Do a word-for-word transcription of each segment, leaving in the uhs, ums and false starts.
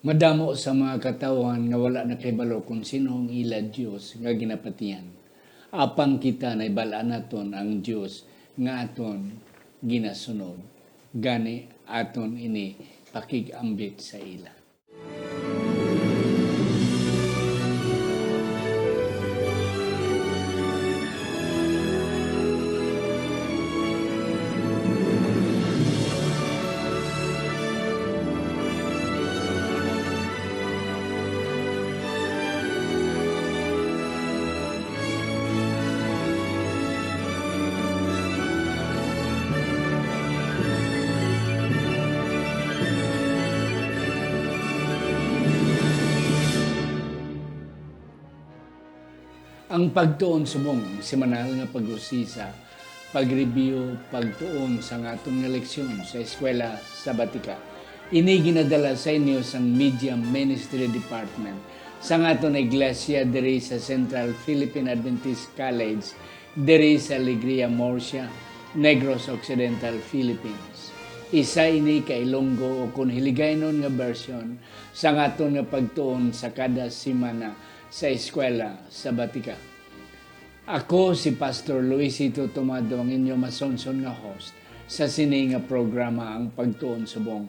Madamo sa mga katawhan nga wala nakahibalo kon sino ang ila Dios nga ginapatihan. Apang kita nahibal-an naton ang Dios nga aton ginasunod. Gani aton ini pakig-ambit sa ila. Ang pagtuon subong semanal nga pag-usisa, pag-review, pagtuon sang aton nga leksyon sa eskwela sabatika. Ini ginadala sa inyo sang Media Ministry Department sang aton iglesia diri sa Central Philippine Adventist College, diri sa Alegria, Murcia, Negros Occidental, Philippines. Isa ini ka Ilonggo, o kon Hiligaynon nga version, sang aton nga pagtuon sa kada semana sa eskwela sabatika. Ako si Pastor Luisito Tomado, ang inyo masunson nga host sa sini nga programa, Ang Pagtuon Subong.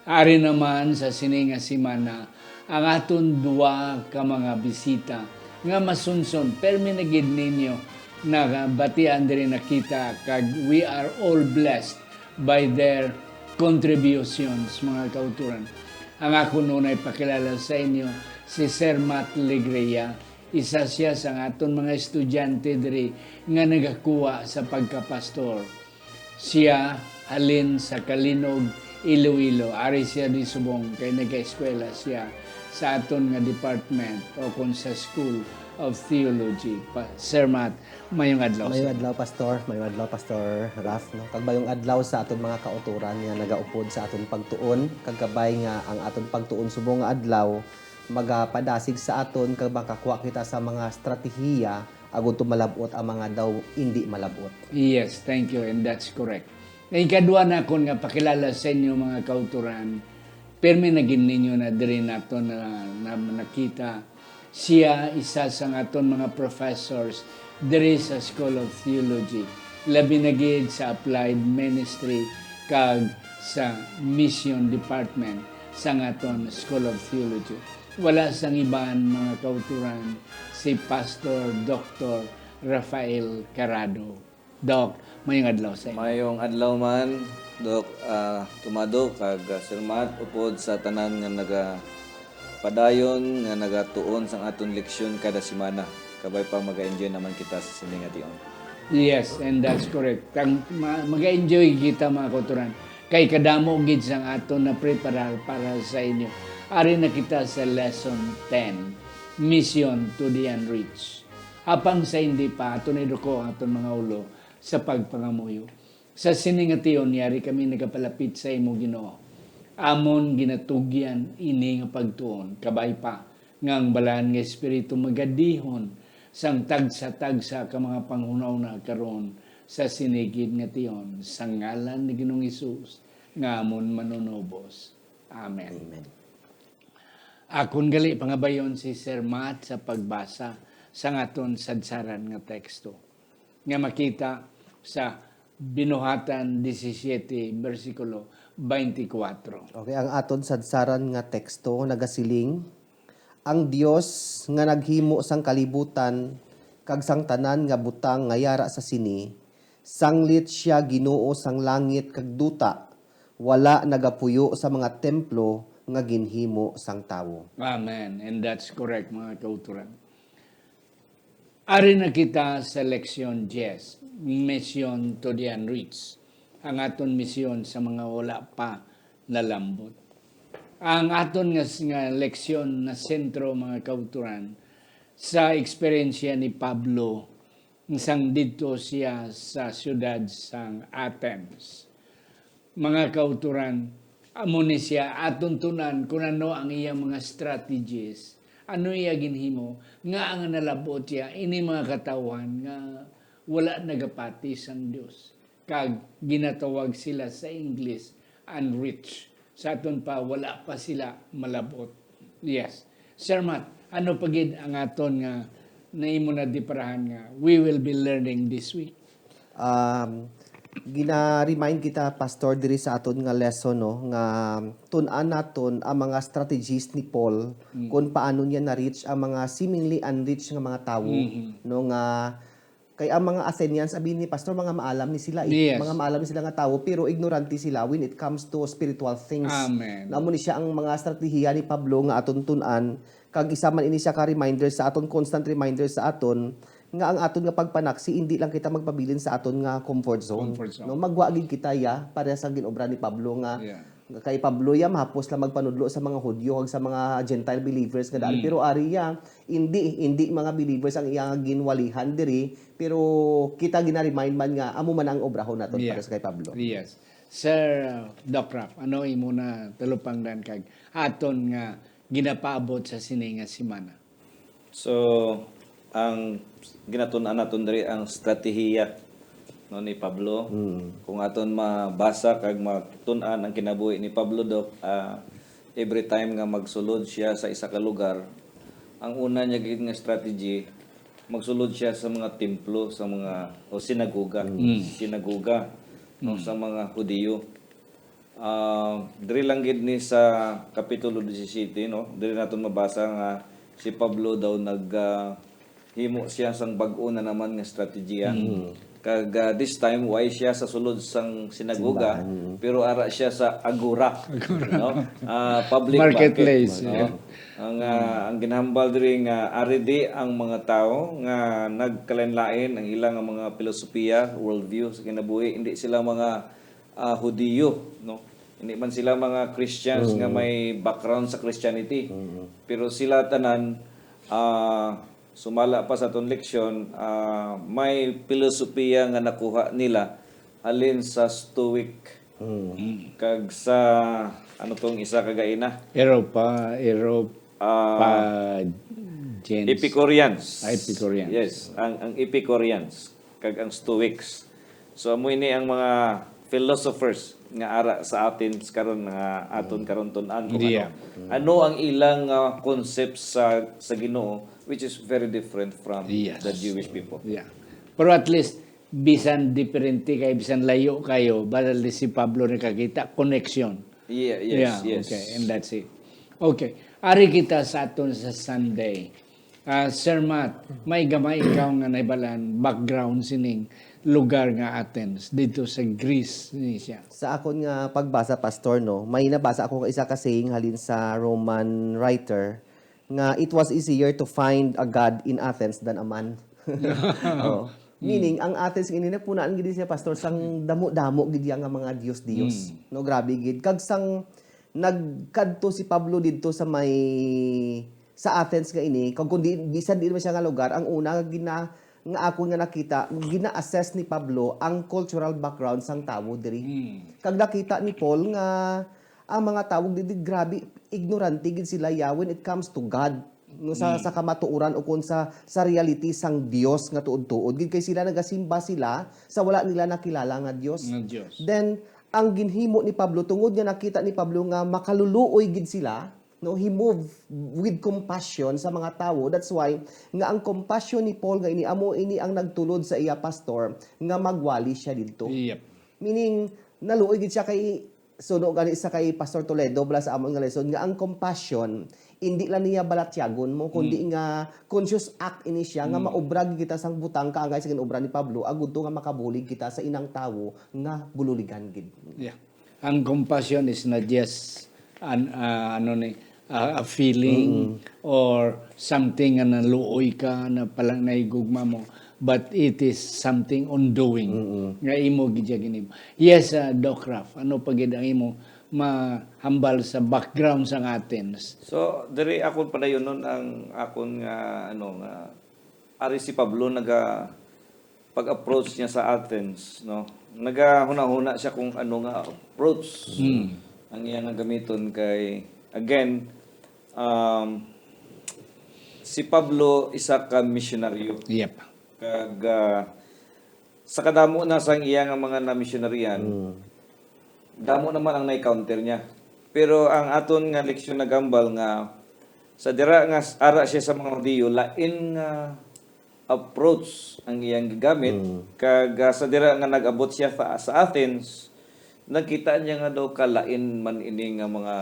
Ari naman sa sini nga semana ang aton duha ka mga bisita nga masunson, permi na gid ninyo nabatian diri, nakita, kag we are all blessed by their contributions, mga kauturan. Ang akon unay pakilala sa inyo si Sir Matt Legria. Isa sia sang aton mga estudyante diri nga nagakuha sa pagkapastor. Sia halin sa Calinog, Iloilo. Ari sia di subong kay nagaeskwela sia sa aton nga department o kon sa School of Theology. Pa, Sir Matt, mayong adlaw sa Mayong inyo. adlaw, Pastor. Mayong adlaw, Pastor Raf, no? Kag mayong adlaw sa aton mga kauturan nga nagaupod sa aton pagtuon, kag kabay nga ang aton pagtuon subong nga adlaw magapadasig sa aton kag makakuha kita sa mga estratehiya agud to malab-ot ang mga daw indi malab-ot. Yes, thank you, and that's correct. Ang ikadua nakon nga pakilala sa inyo, mga kauturan, pirmi na gid ninyo na diri nato na, na nakita. Siya isa sang aton mga professors diri sa School of Theology, labi na gid sa Applied Ministry kag sa Mission Department sang aton School of Theology. Wala sang iban, mga kauturan, si Pastor Doktor Rafael Carado. Doc, mayong adlaw sa inyo. Mayong adlaw man, Doc, ah, Tomado, kag, ah, Sir Matt, upod sa tanan nga nagapadayon, nga nagatuon sang aton leksyon kada semana. Kabay pa, maga-enjoy naman kita sa sini nga tion. Yes, and that's correct. Tang-, ma-, maga-enjoy kita, mga kauturan. Kay kadamo gid sang aton na preparar para sa inyo. Ari na kita sa lesson ten, Mission to the Unreached. Apang sa hindi pa, aton iduko ang aton mga ulo sa pagpangamuyo. Sa sini nga tion, yari kami nagapalapit sa imo, Ginoo. Amon ginatugyan ini nga pagtuon, kabay pa nga ang Balaan nga Espiritu magadihon sang tagsa-tagsa ka mga panghunahuna karon sa sini gid nga tion, sa ngalan ni Ginoong Hesus nga amon Manunubos. Amen. Amen. Akon gali pangabayon si Sir Matt sa pagbasa sang aton sadsaran nga teksto, nga makita sa Binuhatan disisiete, bersikulo twenty-four. Okay, ang aton sadsaran nga teksto nagasiling, "Ang Dios nga naghimo sang kalibutan kag sang tanan nga butang nga yara sa sini, sanglit sia Ginoo sang langit kag duta, wala nagapuyo sa mga templo nga ginhimo sang tawo." Amen. And that's correct, mga kauturan. Ari na kita sa leksyon diyes, Mission to the Unreached, ang aton misyon sa mga wala pa nalambot. Ang aton nga, nga leksyon nasentro, mga kauturan, sa eksperyensya ni Pablo sang didto siya sa siyudad sang Athens. Mga kauturan, amo ni siya aton tun-an kun ano ang iyang mga strategies, ano iya ginhimo, nga ang nalab-ot iya ini mga katawhan nga wala nagapati sang Dios, kag ginatawag sila sa Ingles unreached. Sa aton pa, wala pa sila malabot. Yes. Sir Matt, ano pa gid ang aton nga naimo na diparahan nga we will be learning this week? Um, gina-remind kita, Pastor, diri sa aton nga lesson, no, nga tun-an naton ang mga strategies ni Paul, mm, kung paano niya na-reach ang mga seemingly unreached nga mga tawo, mm-hmm, no, nga kay ang mga Athenians, abi ni Pastor, mga maalam ni sila, eh. Yes. Mga maalam ni sila nga tawo, pero ignorante sila when it comes to spiritual things. Amen. Amo ni siya ang mga estratehiya ni Pablo nga aton tun-an, kag isa man ini siya ka reminder sa aton, constant reminder sa aton, nga ang aton nga pagpanaksi, hindi lang kita magpabilin sa aton nga comfort zone. Comfort zone. No, magwa gid kita, ya, para sa ginobra ni Pablo nga, yeah, kay Pablo, ya, mahapos lang magpanudlo sa mga Hudyo kag sa mga Gentile believers nga daan. Mm. Pero ari, ya, hindi, hindi mga believers ang iya nga ginwalihan diri, pero kita gina-remind man nga amo man ang obrahon naton, yeah, para sa kay Pablo. Yes. Sir, uh, Doc Ralph, ano imo na talupangdan kag aton nga ginapaabot sa sini nga semana? So, ang ginatun-an naton diri ang strategiya, no, ni Pablo. Mm. Kung aton mabasa kag matun-an ang kinabuhi ni Pablo, Doc, ah, every time nga magsulod siya sa isa ka lugar, ang una niya gid nga strategy, magsulod siya sa mga templo, sa mga, o sinagoga, mm, sinagoga, no, mm, sa mga Hudiyo. Ah, diri lang gid ni sa Kapitulo disisiyete, no? Diri naton mabasa nga si Pablo daw nag, ah, himo siya sang bag-o na naman nga strategiya. Mm. Kag, ah, this time, way siya sa sulod sang sinagoga, simbahan, mm, pero ara siya sa agora, agora, no? Ah, public marketplace, market, no? Yeah. Ang, ah, mm, ang ginhambal diri nga ari di ang mga tawo nga nagkalain-lain ang ilang mga pilosopiya, worldview sa kinabuhi. Hindi sila mga ah, Hudiyo, no? Hindi man sila mga Christians nga, mm, may background sa Christianity. Mm. Pero sila tanan, ah, sumala pa sa aton leksyon, ah, may pilosopiya nga nakuha nila halin sa Stoic, mm, kag sa, ano tong isa ka gaina? Europa, Europa, ah, Epicureans. Ah, Epicureans. Yes, ang, ang Epicureans kag ang Stoics. So, amo ini ang mga philosophers nga ara sa Athens karon, nga aton karon tun-an kung, yeah, ano, ano ang ilang, ah, concept sa, sa Ginoo, which is very different from, yes, the Jewish people. Yeah. Pero at least, bisan diferente kay, bisan layo kayo, but at least si Pablo nakakita, connection. Yeah, yes, yeah, yes. Okay, and that's it. Okay, ari kita sa aton sa Sunday. Ah, Sir Matt, may gamay ikaw nga nahibalaan background sining lugar nga Athens dito sa Greece ni siya. Sa akon nga pagbasa, Pastor, no, may nabasa ako nga isa ka saying halin sa Roman writer nga it was easier to find a god in Athens than a man. Oh. Meaning, ang Athens ini napunaan gid siya, Pastor, sang damo-damo gid iya nga mga dios-dios. Mm. No, grabe gid. Kag sang nagkadto si Pablo didto sa may, sa Athens nga ini, kag kundi bisan di naman siya nga lugar, ang una nga gina-, nga ako nga nakita, gina-assess ni Pablo ang cultural background sang tawo diri. Mm. Kag nakita ni Paul nga ang mga tawo diri, grabe, ignorante gid sila, ya, when it comes to God, no, sa, mm, sa kamatuoran o kung sa, sa reality sang Dios nga tuod-tuod gid, kay sila nagasimba sila sa wala nila nakilala nga Dios. Nga Dios. Then, ang ginhimo ni Pablo, tungod nga nakita ni Pablo nga makaluluoy gid sila, no, he moved with compassion sa mga tawo. That's why nga ang compassion ni Paul nga ini, amo ini ang nagtulod sa iya, Pastor, nga magwali siya didto. Yep. Meaning, naluoy gid siya kay suno gani sa kay Pastor Toledo bala sa amon nga lesson, nga ang compassion, indi lang niya balatyagon mo, kundi, mm, nga conscious act ini siya nga, mm, maobra gid kita sang butang kaangay sa ginobra ni Pablo, agud to nga makabulig kita sa inang tawo nga bululigan gid. Yeah. Ang compassion is not just an, ah, ano ni, ah, a feeling, mm, or something nga naluoy ka na palang nahigugma mo, but it is something ongoing, mm, nga imo gid siya ginhimo. Yes, ah, Doc Ralph, ano pa gid ang imo mahambal sa background sang Athens? So, diri akon padayonon ang akon nga, ano, nga ari si Pablo naga pag-approach niya sa Athens, no? Nagahuna-huna siya kung ano nga approach, mm, ang iya nga gamiton kay, again, um, si Pablo isa ka misyonaryo. Yep. Kag, ah, sa kadamo na sang iya nga mga namisyonaryan, mm, damo naman ang na-encounter niya. Pero ang aton nga leksyon nagambal nga sa dira nga s-, ara siya sa mga Hudiyo, lain nga approach ang iyang gigamit, Mm. kag, ah, sa dira nga nag-abot siya sa, sa Athens, nakita niya nga daw kalain man ini nga mga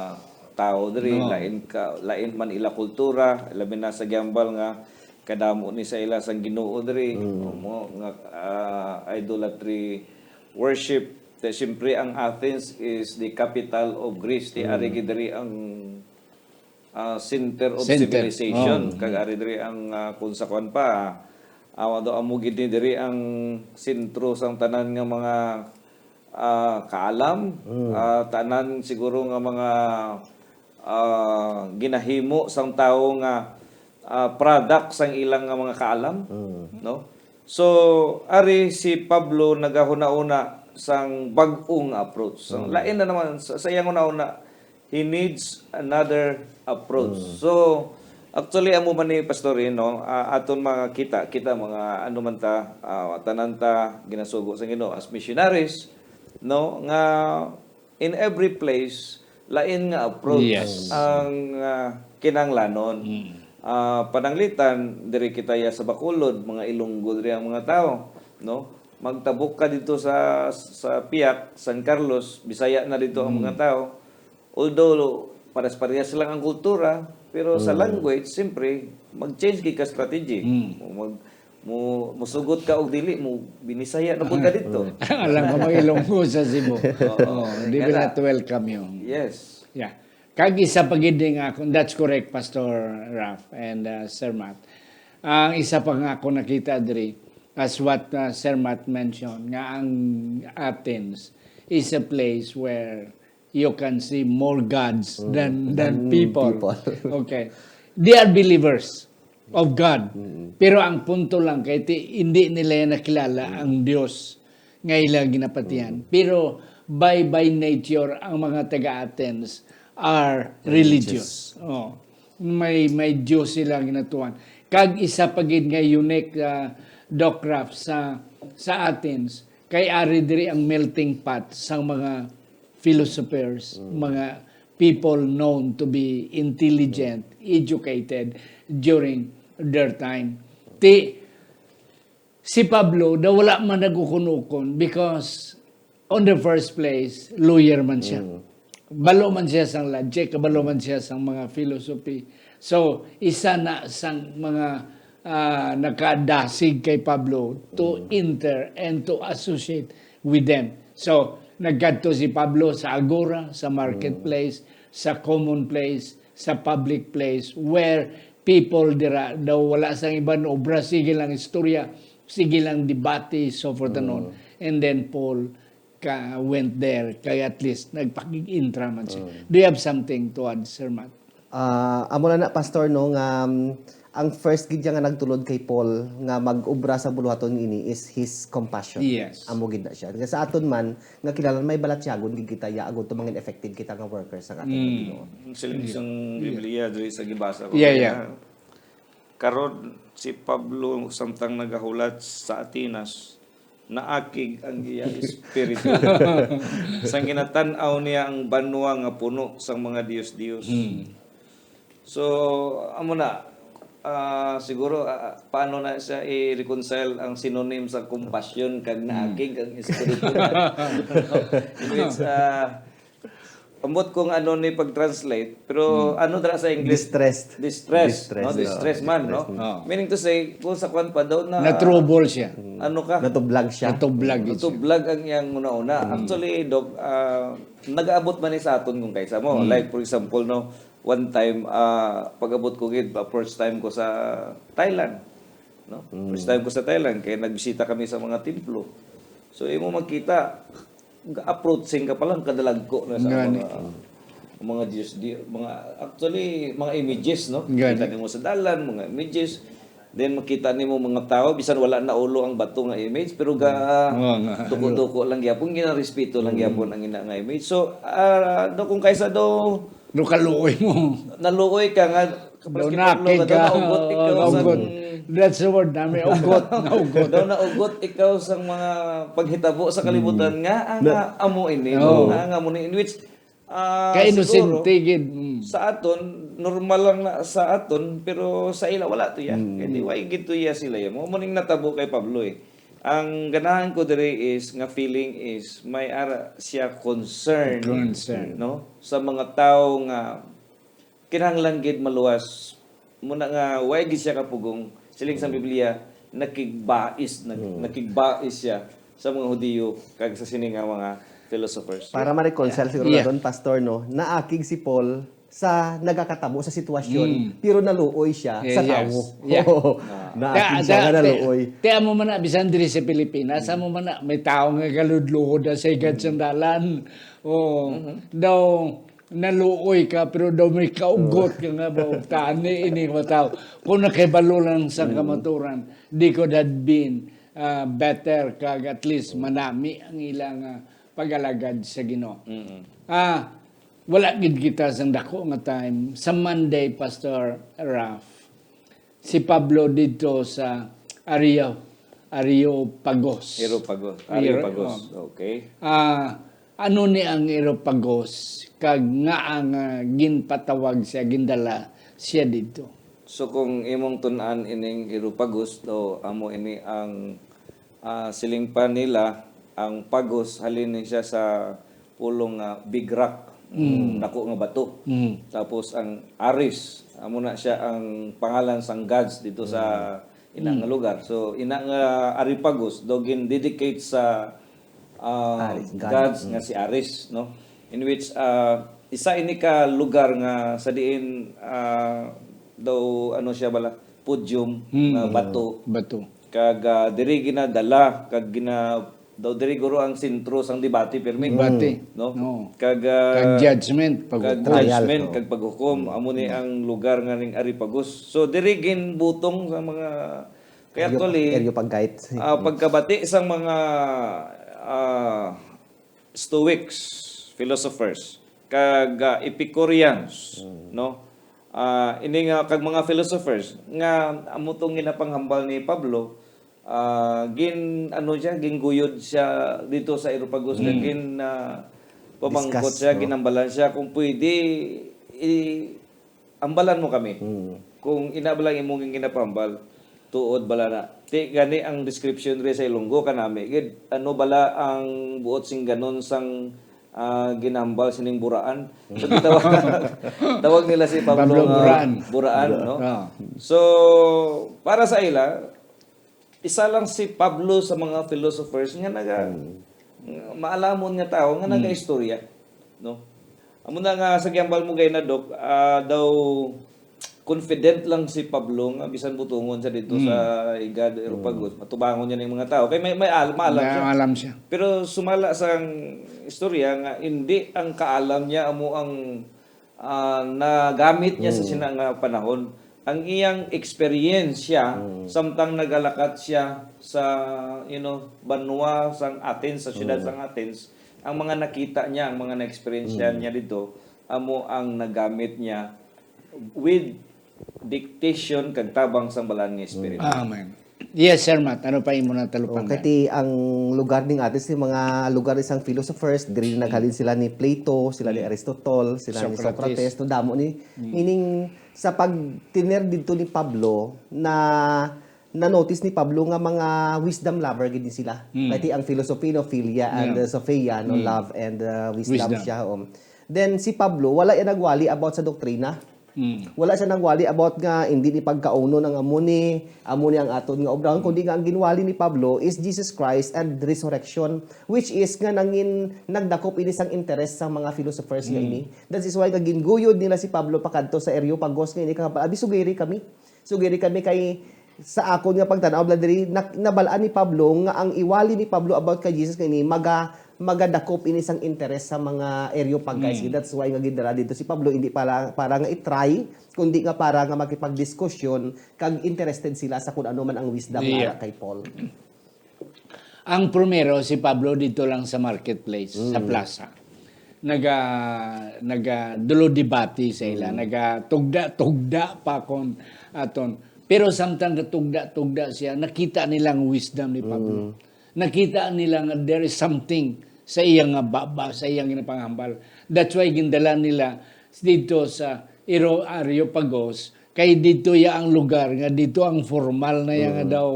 tawo diri, No. lain ka, lain man ila kultura, labi na sa gihambal nga kadamo ni sa ila sang Ginoo diri, Mm. mo nga, ah, idolatry worship. Te, siyempre, ang Athens is the capital of Greece. Ti Mm. ari gid diri ang, ah, center of Center. Civilization. Oh. Kag ari diri ang, ah, kung sa kuwan pa, ah, ano, amo gid ni diri ang sentro sang tanan nga mga, ah, kaalam, Mm. ah, tanan siguro nga mga, ah, ginahimo sang tawo nga, ah, product sang ilang nga mga kaalam, Mm. no? So, ari si Pablo nagahuna-una sang bag-o nga approach. Sang Mm. lain na naman sa, sa iyang una-una, he needs another approach. Mm. So, actually, amo man ni Pastor, eh, no? Ah, aton makita, kita mga ano man ta, ah, tanan ta ginasugo sa Ginoo as missionaries, no? Nga in every place, lain nga approach Yes. ang, ah, kinahanglanon. Mm. Ah, pananglitan, diri kita ya sa Bacolod, mga Ilonggo diri ang mga tao, no? Magtabok ka dito sa, sa Piak, San Carlos, Bisaya na dito ang Mm. mga tao. Although, pares-parehas lang ang kultura, pero sa Mm. language, siyempre, mag-change gid ka strategy. Mm. Mag-, mo, musugot ka og dili, mo binisaya na pud ka dito. Alam ko, mga Ilonggo sa Cebu. Oo. Oh, they will Kaya not welcome you. Yes. Yeah. Kag isa pa gid nga, kung that's correct, Pastor Raf and, uh, Sir Matt. Ang isa pa nga ako nakita diri, as what, uh, Sir Matt mentioned, nga ang Athens is a place where you can see more gods Mm, than, than than people. people. Okay. They are believers of God. Mm. Pero ang punto lang kay ti-, hindi nila yan nakilala Mm. ang Dios nga ila ginapatihan. Mm. Pero by, by nature, ang mga taga-Athens are Religious. religious. Oh. May, may Dios sila ginatuan. Kag isa pa gid nga unique, ah, Doc Raf, sa, sa Athens, kay ari diri ang melting pot sang mga philosophers, Mm. mga people known to be intelligent, educated during their time. Ti, si Pablo, daw wala man nag-ukon-ukon because, on the first place, lawyer man siya. Mm. Balo man siya sang logic, kabalo man siya sang mga philosophy. So, isa na sang mga, ah, nakadasig kay Pablo to Mm. enter and to associate with them. So, nagkadto si Pablo sa agora, sa Mm. marketplace, sa common place, sa public place, where people dira daw wala sang iban obra, sige lang istorya, sige lang debate, so forth and on. Mm. And then Paul ka, went there, kay at least nagpakig-intra man siya. Mm. Do you have something to add, Sir Matt? Ah, amo na na, Pastor, no, nga, um, ang first gid niya nga nagtulod kay Paul nga mag-obra sa buluhaton ini is his compassion. Yes. Amo gid na siya. Nga sa aton man, nga kinahanglan may balatyagon gid kita, ya, agud to mangin effective kita nga worker sa aton Mm. Ginoo. Ang siling Yeah. sang Yeah. Biblia diri sa gibasa ko Yeah, kaya, yeah. karon si Pablo samtang nagahulat sa Atenas, naakig ang iya espiritu. Sang ginatan-aw niya ang banwa nga puno sang mga dios-dios. Mm. So, amo na, ah, siguro, ah, paano na siya i-reconcile ang synonym sa compassion kag Mm. naakig ang espiritu na? In which, ah, ambot kung ano ni pag-translate, pero Mm. ano dira sa English? Distressed. Distressed, Distressed, no? no? Distressed man, no? Distressed. Oh. Meaning to say, kung sa kwan pa daw na Na-trouble siya. Mm. Ano ka? Natublag siya. Natublag gid siya. Natublag ang iyang una-una. Mm. Actually, Doc, ah, nag-aabot man ni sa aton kung kaysa mo. Mm. Like, for example, no, one time, ah, pag-abot ko gid, ah, first time ko sa Thailand, no? Mm. First time ko sa Thailand, kay nagbisita kami sa mga templo. So, imo makita, approaching ka pa lang, kadalagko na sa Gani. mga, mga Diyos, di, mga, actually, mga images, no? Gani. Kita nimo sa dalan, mga images. Then, makita nimo mga tao, bisan wala na ulo ang bato nga image, pero ga, Oo nga. duko-duko lang gyapon, ginarespeto lang Mm. gyapon ang ina nga image. So, ah, do, kung kaysa do, Do kaluoy mo. naluoy ka nga, Kapag Daw kinahanglan nakig ka, ka, daw naugot ikaw sang naugot. That's the word namin, ugot, naugot. Daw naugot ikaw sang mga paghitabo sa kalibutan Mm. nga, ah, Na- nga amo ini, Oo. nga, nga amo ni, in which, Ah, Kay inosente siguro, gid. Mm. Sa aton, normal lang na sa aton, pero sa ila wala to ya. Mm. Kay di, why gid to ya sila ya? Mo, mo ning natabo kay Pablo eh. Ang ganahan ko diri is, nga feeling is, may ara siya concern, Concern. no? Sa mga tawo nga kinahanglan gid maluwas. Muna nga, why gid siya kapugong? Siling sa Biblia, nakigbais, nag-, Mm. nakigbais siya sa mga Hudiyo kag sa sini nga mga philosophers. Para ma-reconcile siguro Yeah. na doon, Pastor, no? Naakig si Paul sa nagakatabo sa sitwasyon, Mm. pero naluoy siya Yeah, sa yes. tawo. Yeah. Naakig Da-, siya da-, nga te-, naluoy. te amo man na, bisan diri sa Pilipinas, amo man na, may tao nga galudluhod na sa higad sang dalan. Oh, Mhm. daw, naluoy ka, pero daw may kaugot ka nga ba, "Tani ini nga tawo." Kung nakahibalo lang sa Mm. kamaturan, they could have been, ah, better, kag at least manami ang ilang, ah, pag-alagad sa Ginoo. Mm-mm. Ah, wala gid kita sang dako nga time. Sa Monday, Pastor Ralph, si Pablo didto sa Areo-, Areopagos. Areopagos. Areo-, Areopagos. oh. Okay. Ah, ano ni ang Areopagos? Kag ngaa nga ginpatawag siya, gindala siya didto? So, kung imong tun-an ining Areopagos, do, amo ini ang, ah, siling pa nila, ang pagos, halin ni siya sa pulong nga big rock, Mm. dako nga bato. Mm. Tapos ang Ares, amo na siya ang pangalan sang gods dito sa Mm. ina nga Mm. lugar. So, ina nga Areopagos, daw gin-dedicate sa, ah, Ares, god. gods Mm. nga si Ares, no? In which, ah, isa ini ka lugar nga sa diin, ah, daw, ano siya bala, podium Mm. nga bato. Bato. Kag, ah, diri ginadala, kag gina-, daw diri guro ang sentro sang debate, pirmi. Debate. No? Oo. Kag, ah, Kag judgment, kag paghukom. Trial, judgment, no? kag paghukom. Mm. Amo ni Mm. ang lugar nga ning Areopagos. So, diri ginbutong sa mga, kay Areop-, actually, Areopagite. ah, pagkabati sang mga, ah, Stoics, philosophers, kag, ah, Epicureans, Mm. no? Ah, ini nga, kag mga philosophers, nga amo tong ginapanghambal ni Pablo, ah, gin-, ano siya, ginguyod siya dito sa Areopagos, nga Mm. gin-, ah, pamangkot Discuss, siya, no? ginambalan siya kung pwede i-, ambalan mo kami. Mm. Kung ina ba lang imong ginapahambal, tuod bala na. Ti gani ang description diri sa Ilonggo kanami gid. Ano bala ang buot sing ganon sang, ah, ginahambal sining buraan? So, Mm. tawag, tawag nila si Pablo Pablo nga Buraan. Buraan, no? Ah. So, para sa ila, isa lang si Pablo sa mga philosophers nga naga-, Mm. nga maalamon nga tawo nga Mm. nagaistorya, no? Amo na nga sa gihambal mo gay na, Doc, ah, daw confident lang si Pablo nga bisan butongon sa dito Mm. sa Igad, Areopagus, Mm. matubangon niya ning mga tawo. Kay may, may al-, maalam May siya. alam siya. Pero sumala sang istorya nga hindi ang kaalam niya amo ang ah, nagamit niya sa Mm. sina nga panahon. Ang iyang eksperyensya, Mm. samtang nagalakat siya sa, you know, banwa sang Athens, sa siyudad Mm. sang Athens, ang mga nakita niya, ang mga na-experience Mm. niya dito, amo ang nagamit niya with dictation kag tabang sang Balaan nga Espiritu. Mm. Amen. Yes, Sir Matt. Ano pa imo na talupangay? Okay, ti ang lugar ning atin si mga lugar ni sang philosophers, diri naghalin sila ni Plato, sila ni Mm. Aristotle, sila ni Socrates. Socrates, no, damo ni. Mm. Meaning, sa pagtener didto ni Pablo, na, na-notice ni Pablo nga mga wisdom lover gid ni sila. Mm. Kay ti ang philosophy, no, philia and, Yeah. uh, sophia, no, Mm. love and, uh, wisdom Wisdom. siya, um. Then, si Pablo, wala iya nagwali about sa doktrina. Mm. Wala siya nagwali about nga hindi ni pagkaunon ang amo ni, amo ni ang aton nga obrahon, Mm. kundi nga ang ginwali ni Pablo is Jesus Christ and resurrection, which is nga nangin-, nagdakop ini sang interes sang mga philosophers nga Mm. ini. That is why nga ginguyod nila si Pablo pakadto sa Areopagus nga ini, kag, "Abi, sugiri kami. Sugiri kami kay sa akon nga pagtan-aw bala diri, nak-, nabal-an ni Pablo nga ang iwali ni Pablo about kay Jesus nga ini maga-, magadakop ini sang interes sa mga Areopagus. Mm. That's why nga gindala dito si Pablo, hindi para, para nga i-try, kundi nga para nga makipagdiskusyon kag interested sila sa kung ano man ang wisdom nga Yeah. ara kay Paul." Ang primero, si Pablo dito lang sa marketplace, sa Mm. plaza. Naga-, naga-, dulo debate sa ila, Mm. nagatugda-tugda pa kon aton. Pero samtang gatugda-tugda siya, nakita nila ang wisdom ni Pablo. Mm. Nakita nila nga there is something sa iya nga baba, sa iyang ginapanghambal. That's why gindala nila dito sa Ero-, Areopagus, kay dito ya ang lugar nga dito ang formal na ya nga Mm. daw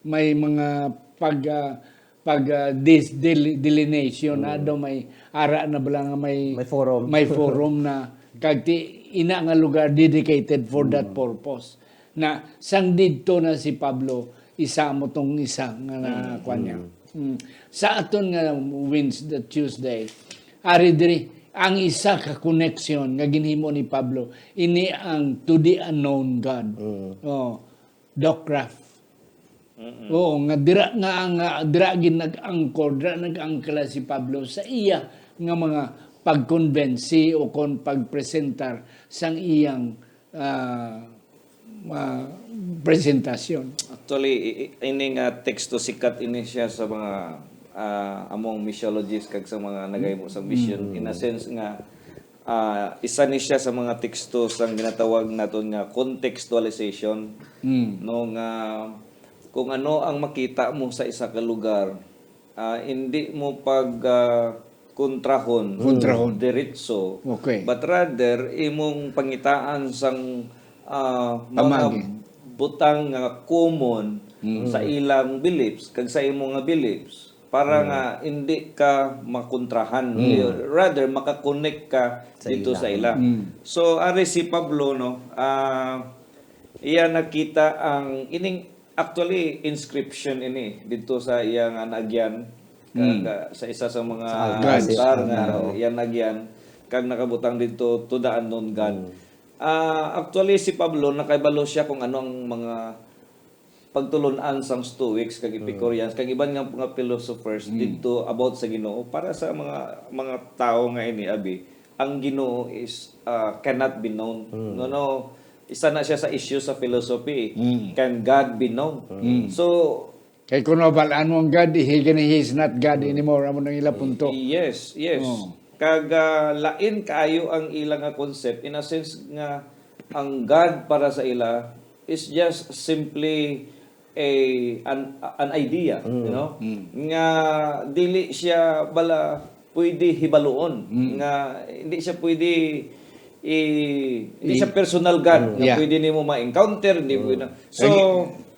may mga pag, ah, pag, ah, dis-, del-, delineation na Mm. daw may ara na bala nga may May forum. may forum na kag ti-, ina nga lugar dedicated for that Mm. purpose. Na sang didto na si Pablo, isa mo tong isa nga na Mm. kuwan niya. Mm. Mm. Sa aton nga Wednesday, Tuesday, ari diri, ang isa ka connection nga ginhimo ni Pablo, ini ang to the unknown God. Mm. Oh, Doc Kraft. Mm-mm. Oo, nga dira nga, nga dira gid nag-angkor, dira nag-angkla si Pablo sa iya nga mga pagkonbensi o kon pagpresentar sang iyang, ah, ah, presentasyon. Actually, i-, i-, ini nga teksto, sikat ini siya sa mga, ah, among missiologists kag sa mga nagahimo sa mission. Mm. In a sense nga, ah, isa ni siya sa mga teksto sang ginatawag naton nga contextualization, Mm. no, nga kung ano ang makita mo sa isa ka lugar, ah, hindi mo pag, ah, kontrahon, Kontrahon. diretso, Okay. but rather, imong pangitaan sang, ah, mga Pamagi. butang nga common Mm. sa ilang beliefs kag sa imo nga beliefs para Mm. nga hindi ka makontrahan. Mm. Rather, makakonect ka Sa dito ila. sa ila. Mm. So, ari si Pablo, no, ah, iya nakita ang ining, actually, inscription ini dito sa iya nga naagyan, kag, Mm. ah, sa isa sa mga Sa altar. altar nga Mm. iya naagyan, kag nakabutang dito, "To the unknown God." Mm. Ah, actually, si Pablo, nakabalo siya kung ano ang mga pagtulon-an sang Stoics kag Mm. Epicureans, kag iban nga mga philosophers Mm. didto about sa Ginoo. Para sa mga, mga tawo nga ini, abi, ang Ginoo is, ah, cannot be known. Mm. No, no, isa na siya sa issue sa philosophy. Mm. Can God be known? Mm. So, Kay kung nabal-an mo ang God, he, he is not God Mm. anymore. Amo nang ila punto. Yes, yes. Oh. Kag, ah, lain kaayo ang ila nga concept. In a sense nga, ang God para sa ila is just simply a, an, an idea, Mm. you know? Mm. Nga dili siya bala pwede hibaluon, Mm. nga hindi siya pwede i-, hindi I-, siya personal God Mm. nga Yeah. pwede nimo ma-encounter, hindi Mm. pwede. So,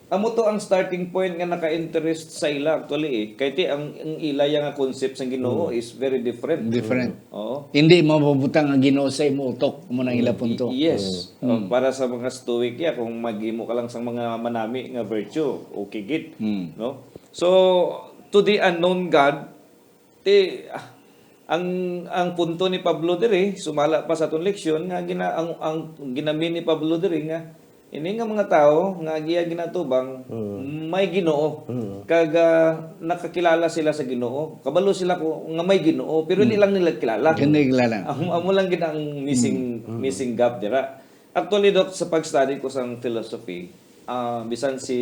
Ang amo to ang starting point nga naka-interest sa ila actually, eh. Kay ti ang, ang ila ya nga concept sang Ginoo Mm. is very different. Different. Oo. Hindi mabubutang ang Ginoo sa imo utok, amo na ang ila Mm. punto. Y-, yes. Mm. Oh, Mm. para sa mga Stoic ya, kung maghimo ka lang sang mga manami nga virtue, okay gid, Mm. no? So, to the unknown God, Ti, ah, ang, ang punto ni Pablo diri, sumala pa sa aton leksyon, nga gina-, ang, ang ginamin ni Pablo diri nga, ini nga mga tawo nga iya ginatubang, Mm. may Ginoo. Mm. Kag, ah, nakakilala sila sa Ginoo. Kabalo sila ko, nga may Ginoo, pero hindi Mm. lang nila kilala. Hindi kilala. Amo, amo lang gid ang missing, Mm. Mm. missing gap dira. Actually, Doc, sa pag-study ko sang philosophy, ah, bisan si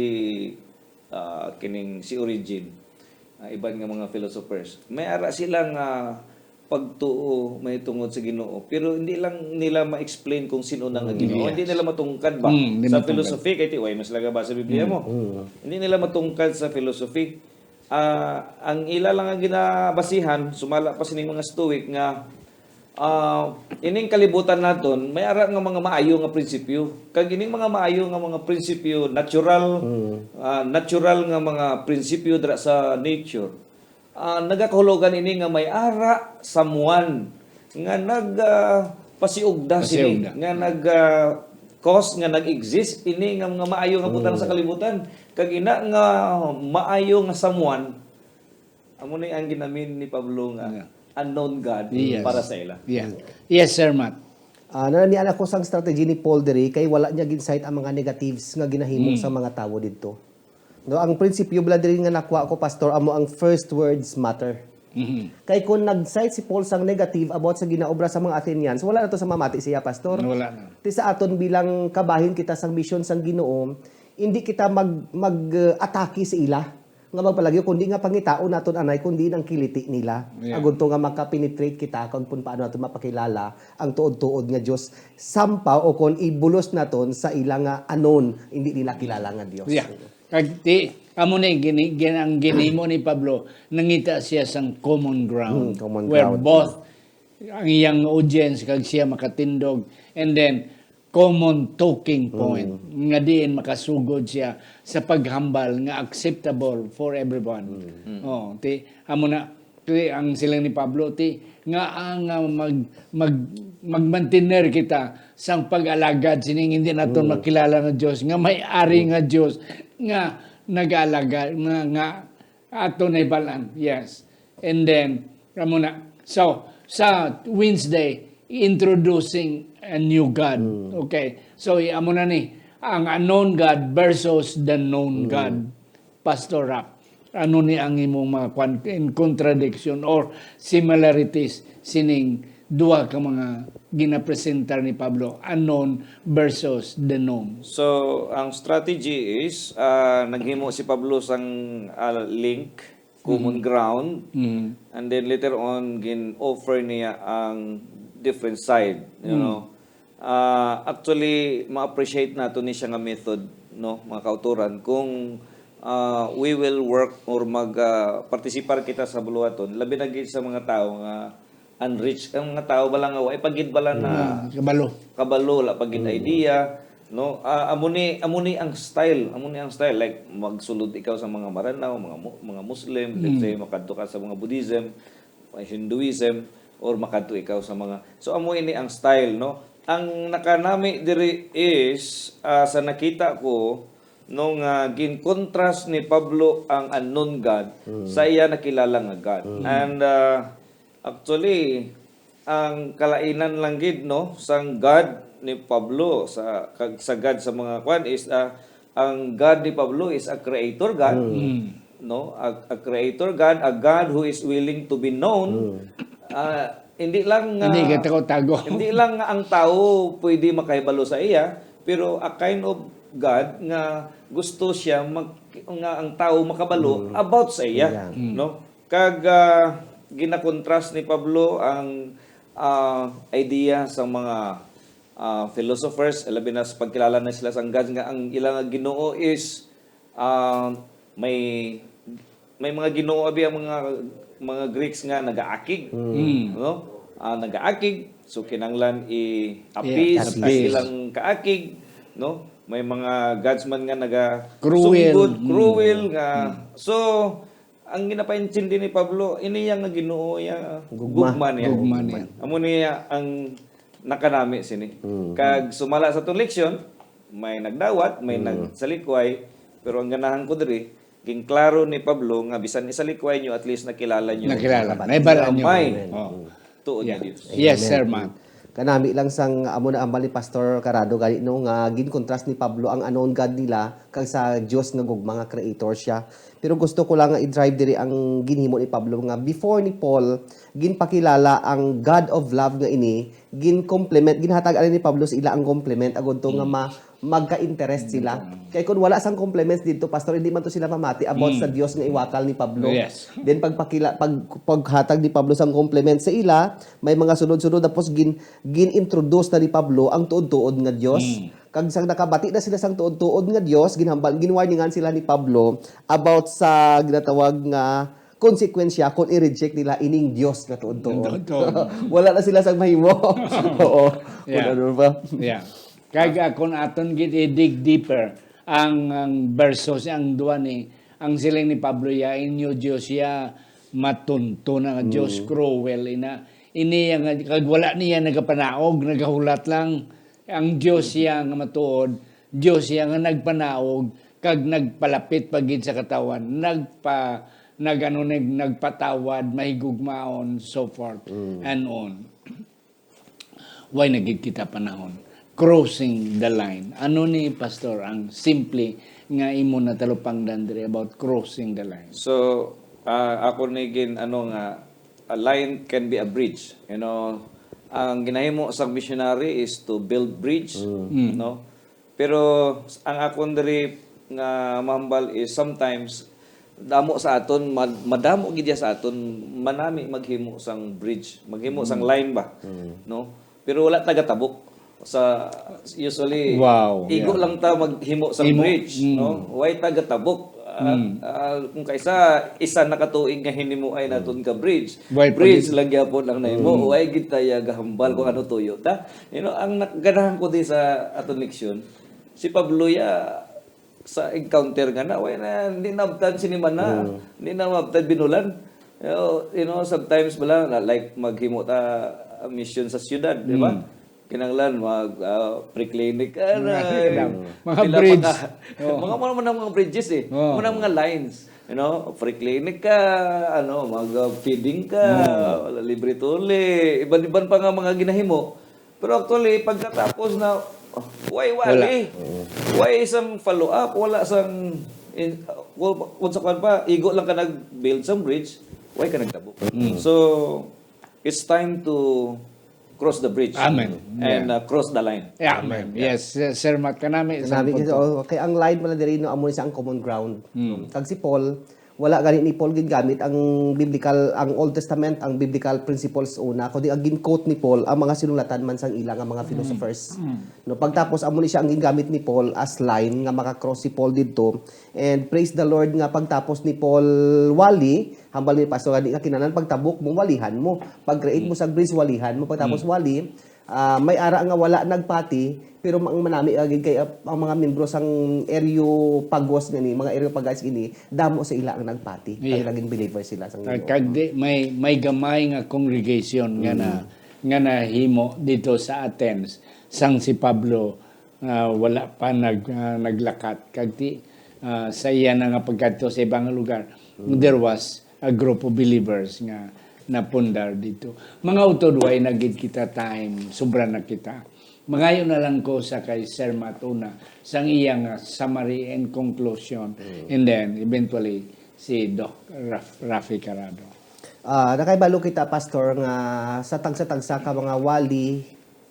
ah, kining si Origen, ah, iban nga mga philosophers, may ara sila nga pagtuo mahitungod sa Ginoo, pero hindi lang nila ma-explain kung sino na nga Mm, Ginoo. yes. Hindi nila matungkad ba Mm, hindi sa matungkad. philosophy, kay ti, way mas laga ba sa Biblia Mm, mo? Mm. Hindi nila matungkad sa philosophy. Ah, ang ila lang nga ginabasihan, sumala pa sining mga Stoic nga Ah, ining kalibutan naton, may ara nga mga maayo nga prinsipyo. Kag ining mga maayo nga mga prinsipyo, natural, Mm. ah, natural nga mga prinsipyo dira sa nature. Ah, nagakahulogan ini nga may ara, someone, nga nag, ah, pasiugda sini, Pasiugda. nga nag, ah, cause, nga nag-exist ini nga mga maayo nga butang Mm. sa kalibutan. Kag ina nga maayo nga someone, Amo ni ang ginamin ni Pablo nga Yeah. unknown God Yes. para sa ila. Yeah. Yes, Sir Matt. Ah, nananian ako sang strategy ni Paul diri kay wala niya gin-cite ang mga negatives nga ginahimo Mm. sa mga tawo didto. No, ang prinsipyo bala diri nga nakuha ko, Pastor, amo ang first words matter. Mhm. Kay kung nag-cite si Paul sang negative about sa ginaobra sa mga Athenians, wala na to sa mamati siya, Pastor. Wala na. Ti sa aton bilang kabahin kita sang misyon sang Ginoo, hindi kita mag, mag, uh, atake sa ila. Nga magpalagyo, kundi nga pangitaon naton anay, kundi ang kiliti nila. Yeah. Agud to nga makapenetrate kita kung pun paano naton mapakilala ang tuod-tuod nga Dios, sampaw o kon ibulos naton sa ila nga anon, hindi nila kilala nga Dios. Yeah. Kag ti, Amo ni gini, gin, ang ginhimo ni Pablo, nangita siya sang common ground, Mm, common where ground. Both ang iyang audience kag siya makatindog, and then common talking point nga diin makasugod siya sa paghambal nga acceptable for everyone. Oh, ti amo na, ti ang siling ni Pablo, ti nga ang, ah, mag, mag, magmantener kita sang pag-alagad sining hindi naton makilala nga Dios, nga may ari nga Dios nga nag-aalaga, nga, nga ato na ibalan. Yes. And then, amo na. So, sa Wednesday, introducing a new God. Okay. So, i-, amo na ni, ang unknown God versus the known God. Pastor Rap, ano ni ang imong mga kwan, in contradiction or similarities sining duha ka mga ginapresentar ni Pablo, unknown versus the known? So, ang strategy is, ah, naghimo si Pablo sang, ah, link, common ground, Mm. and then later on, gin-offer niya ang different side, you know. Ah, actually, ma-appreciate nato ni siya nga method, no, mga kautoran, kung, ah, we will work or mag, ah, participar kita sa buluhaton, labi na gid sa mga tao nga unreached, ang mga tao bala nga wa pa gid bala na Ah, kabalo. kabalo, wala pa gid idea, no? Ah, amo ni, amo ni ang style, amo ni ang style, like magsulod ikaw sa mga Maranao, mga Mu- mga Muslim, let's say makadto ka sa mga Buddhism, Hinduism, or makadto ikaw sa mga, so amo ini ang style, no? Ang nakanami diri is, ah, sa nakita ko, no, nga gin-contrast ni Pablo ang unknown God sa iya nakilala nga God. And, ah, actually, ang kalainan lang gid, no, sang God ni Pablo sa kag sa God sa mga kwan is, ah, ang God ni Pablo is a creator God, no? A, a creator God, a God who is willing to be known. Ah, hindi lang nga Hindi ka tago-tago. hindi lang nga ang tao pwede makahibalo sa iya, pero a kind of God nga gusto siya mag, nga ang tao makabalo about sa iya, Yeah. no? Kag, ah, ginakontrast ni Pablo ang, ah, idea sa mga, ah, philosophers, labi na sa pagkilala na sila sang God, nga ang ilang Ginoo is, ah, may may mga ginoo abi ang mga mga Greeks nga nagaakig, Mm. no? Ah, nagaakig, so kinahanglan i-appease Yeah, ang appease. Ilang kaakig, no? May mga gods man nga naga Cruel. sunggod, Mm. cruel nga. So, ang ginapaintindi ni Pablo, ini yang nga Ginoo ya Gugma. gugma niya. Gugma niya. Amo niya ang nakanami sini. Kag sumala sa atong leksyon, may nagdawat, may nagsalikway, pero ang ganahan ko diri, ginklaro ni Pablo nga bisan isalikway nyo, at least nakilala nyo. Nakilala. Nga Nahibal-an nyo. may Oh. tuod Yeah. nga Dios. Yes, sir, Amen. man. Kanami lang sang amo na ambal ni Pastor Carado gani, no, nga gin-contrast ni Pablo ang unknown God nila kag sa Dios nga gugma nga creator siya. Pero gusto ko lang nga i-drive diri ang ginhimo ni Pablo nga before ni Paul ginpakilala ang God of love nga ini, gin-complement, ginhatag ani ni Pablo sa ila ang complement agud to nga ma, magka-interest sila. Kay kung wala sang complements dito, Pastor, hindi man to sila mamati about sa Dios nga iwakal ni Pablo. Yes. Then pagpakila pag paghatag ni Pablo sang complements sa ila, may mga sunod-sunod, tapos gin gin-introduce na ni Pablo ang tuod-tuod nga Dios. Kag sang nakabati na sila sang tuod-tuod nga Dios, ginhambal, ginwarningan sila ni Pablo about sa ginatawag nga konsekwensya kung i-reject nila ining Dios nga tuod-tuod. Tuod-tuod. Wala na sila sang mahimo. Oo. Yeah. Kung ano ba? Yeah. Kag, ah, kung aton gid i-dig deeper ang, ang verses, ang duha ni, ang siling ni Pablo, ya inyo Dios ya matunto na nga Dios, cruel ina. Ini yang, kag wala niya nagapanaog, nagahulat lang. Ang Dios siya nga matuod, Dios siya nga nagpanaog kag nagpalapit pa gid sa katawan, nagpa nagano nag, nagpatawad, mahigugmaon, so forth and on. Way na gid kita panahon. Crossing the line. Ano ni, Pastor, ang simple nga imo natalupangdan diri about crossing the line? So, ah, ako ni gin ano nga, a line can be a bridge. You know, ang ginahimo sa missionary is to build bridge, no? Pero ang akon diri nga mahambal is sometimes damo sa aton, mad- madamo gid sa aton manami maghimo sang bridge, maghimo sang line ba, no? Pero wala ta gatabok sa, usually, Wow, igo yeah. lang ta maghimo sang Imo- bridge, mm. no? Way ta gatabok. Ah, ah, kung kaisa, isa na ka tuig nga hinimuay naton ka bridge. Way pa Bridge gid. lang gyapon ang nahimo. Mm. Way gid ta iya gahambal kung ano tuyo ta. You know, ang nak-, ganahan ko di sa aton leksyon, si Pablo ya sa encounter nga na, way na, hindi na abtan sinimana, Mm. hindi na abtan binulan. You know, you know, sometimes bala, na, like, maghimo ta, ah, mission sa syudad, di ba? Mm. Kinahanglan mag, ah, preclinic ka na, Mga, eh, mga pila pa bridge. ka. Oo. Mga, mga, mga, mga bridges, eh. Oo. Mga, mga lines. You know, preclinic ka, ano, mag, ah, feeding ka, Mm. wala, libre tuli, iban-iban pa nga mga ginahimo. Pero actually, pagkatapos na, oh, why Wala. wali? Mm. Why isang follow-up? Wala sang, in, kung, kung sa kwan pa, igo lang ka nag-build sang bridge, why ka nagtabok? Mm. So, it's time to cross the bridge Amen. and, Yeah. uh, cross the line. Yeah, amen. Yeah. Yes, Sir Matt, kanami, Kanami isang gid, punto. Oh, kay ang line man diri, no, amo ni sa ang common ground. Mm. Kag si Paul, wala gani ni Paul gingamit ang biblical, ang Old Testament, ang biblical principles una, kundi ang gin-quote ni Paul ang mga sinulatan man sang ila nga mga Mm. philosophers. Mm. No, pagtapos, amo ni siya ang gingamit ni Paul as line nga maka-cross si Paul didto. And praise the Lord nga pagtapos ni Paul wali, hambal ni Pastor nga di ka kinahanglan pagtabok mo, walihan mo. Pag-create mo Mm. sa bridge, walihan mo. Pagtapos Mm. wali, ah, may ara nga wala nagpati, pero ang manami ra gid kay, ah, ang mga miyembro sang Areopagus gani, mga Areopagus ini, damo sa ila ang nagpati. Kay Yeah. naging believers sila sang Kag, Ginoo. kag di, may, may gamay nga congregation nga na, Mm. nga nahimo dito sa Athens, sang si Pablo, ah, wala pa nag, ah, naglakat. Kag ti, ah, sa iya na nga pagkadto sa ibang lugar, Mm. there was a group of believers nga napundar dito. Mga utod, way na gid kita time, sobra na kita. Mangayo na lang ko sa kay Sir Matt una, sang iya nga summary and conclusion, Mm. and then eventually si Doc Raf-, Rafi Carado. Ah, nakahibalo kita, Pastor, nga sa tagsa-tagsa ka mga wali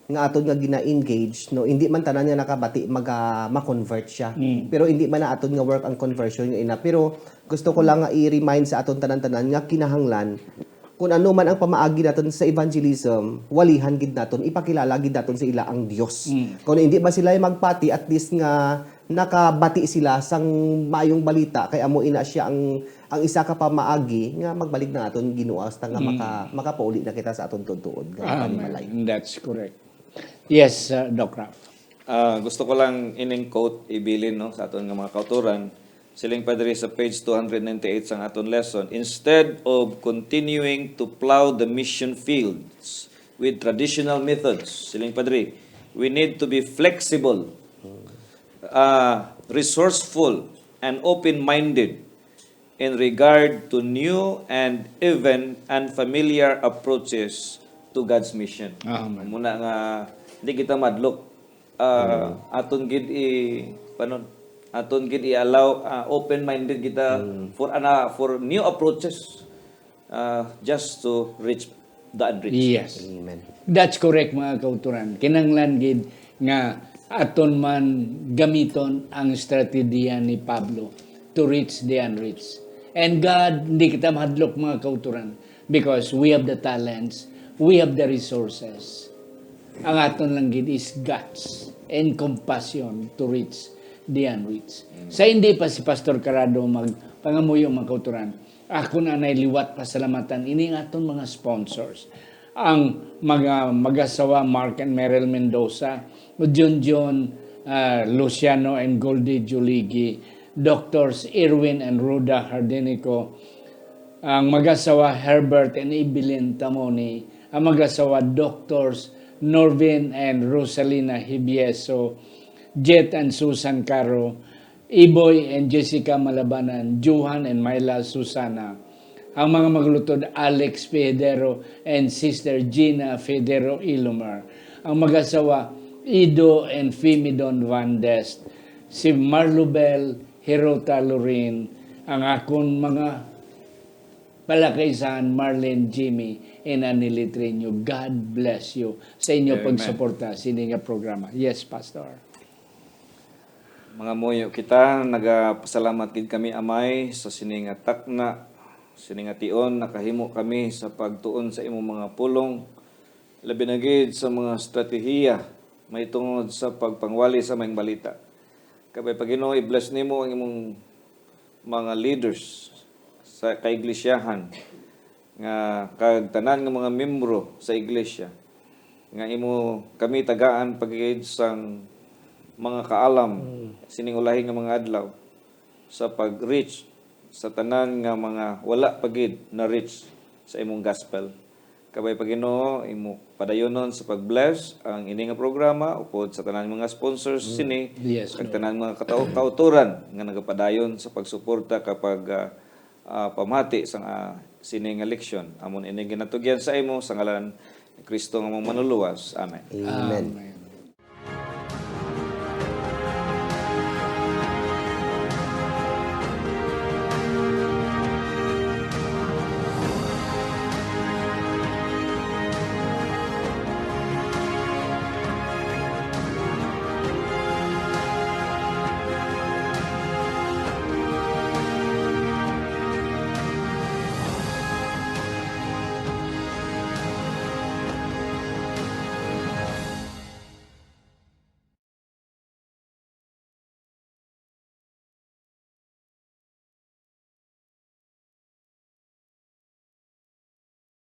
nga aton nga gina-engage, no, hindi man tanan nga nakabati maga-, ma-convert siya. Mm. Pero hindi man na aton nga work ang conversion nga ina. Pero gusto ko lang nga i-remind sa aton tanan-tanan nga kinahanglan, kung ano man ang pamaagi naton sa evangelism, walihan gid naton, ipakilala gid naton sa ila ang Dios. Mm. Kung hindi ba sila magpati, at least nga nakabati sila sang maayong balita, kay amo ina siya ang, ang isa ka pamaagi nga magbalik na aton Ginoo hasta nga Mm. maka-, makapauli na kita sa aton tuod-tuod nga Amen. panimalay. That's correct. Yes, uh, Doc Ralph. Ah, gusto ko lang ining quote ibilin, no, sa aton nga mga kauturan. Siling pa diri sa page two hundred ninety-eight sang aton lesson, "Instead of continuing to plow the mission fields with traditional methods," siling pa diri, "we need to be flexible, ah, resourceful, and open-minded in regard to new and even unfamiliar approaches to God's mission." Amen. Muna nga, di kita madlok. Ah, Mm. aton gid i-, panon, aton gid i-allow, ah, open-minded kita Mm. for ana, for new approaches, ah, just to reach the unreached. Yes. Amen. That's correct, mga kauturan. Kinahanglan gid nga aton man gamiton ang estratehiya ni Pablo to reach the unreached. And God, hindi kita mahadlok, mga kauturan, because we have the talents, we have the resources. Ang aton lang gid is guts and compassion to reach the unreached. Mm. Sa hindi pa si Pastor Carado magpangamuyo, mga kauturan, ako na nay liwat pasalamatan ini nga aton mga sponsors. Ang mga mag-asawa Mark and Meryl Mendoza, Junjun, ah, Luciano and Goldie Juligi, Doctors Irwin and Rhoda Hardenico, ang mag-asawa Herbert and Evelyn Tamoni, ang mag-asawa Doctors Norvin and Rosalina Hibieso, Jet and Susan Caro, Iboy and Jessica Malabanan, Johan and Myla Susana, ang mga maglutod Alex Federo and Sister Gina Federo Ilomer, ang mag-asawa Ido and Fimidon Van Dest, si Marlubel Hirota Lorin, ang akon mga palakaisan, Marlene, Jimmy, and Annie Litreño. God bless you sa inyo Amen. pagsuporta sini nga programa. Yes, Pastor. Mga muyo kita, nagapasalamat gid kami, Amay, sa sini nga takna, sini nga tion, nakahimo kami sa pagtuon sa imong mga pulong, labi na gid sa mga estratehiya mahitungod sa pagpangwali sa maayong balita. Kabay pa, Ginoo, i-bless nimo ang imong mga leaders sa kaiglesyaan nga kag tanan nga mga miyembro sa iglesia nga imo kami tagaan pagid sang mga kaalam sining ulahi nga mga adlaw sa pag-reach sa tanan nga mga wala pa gid na-reach sa imong gospel. Kabay pa Ginoo, imo padayonon sa pag-bless ang ini nga programa upod sa tanan mga sponsors sini Yes, kag Lord. tanan mga katao kautoran nga nagapadayon sa pagsuporta kapag ah, ah, pamati sang ah, sini nga leksyon. Amon ini ginatugyan sa imo sa ngalan ni Kristo nga among manuluwas. Amen. Amen. Amen.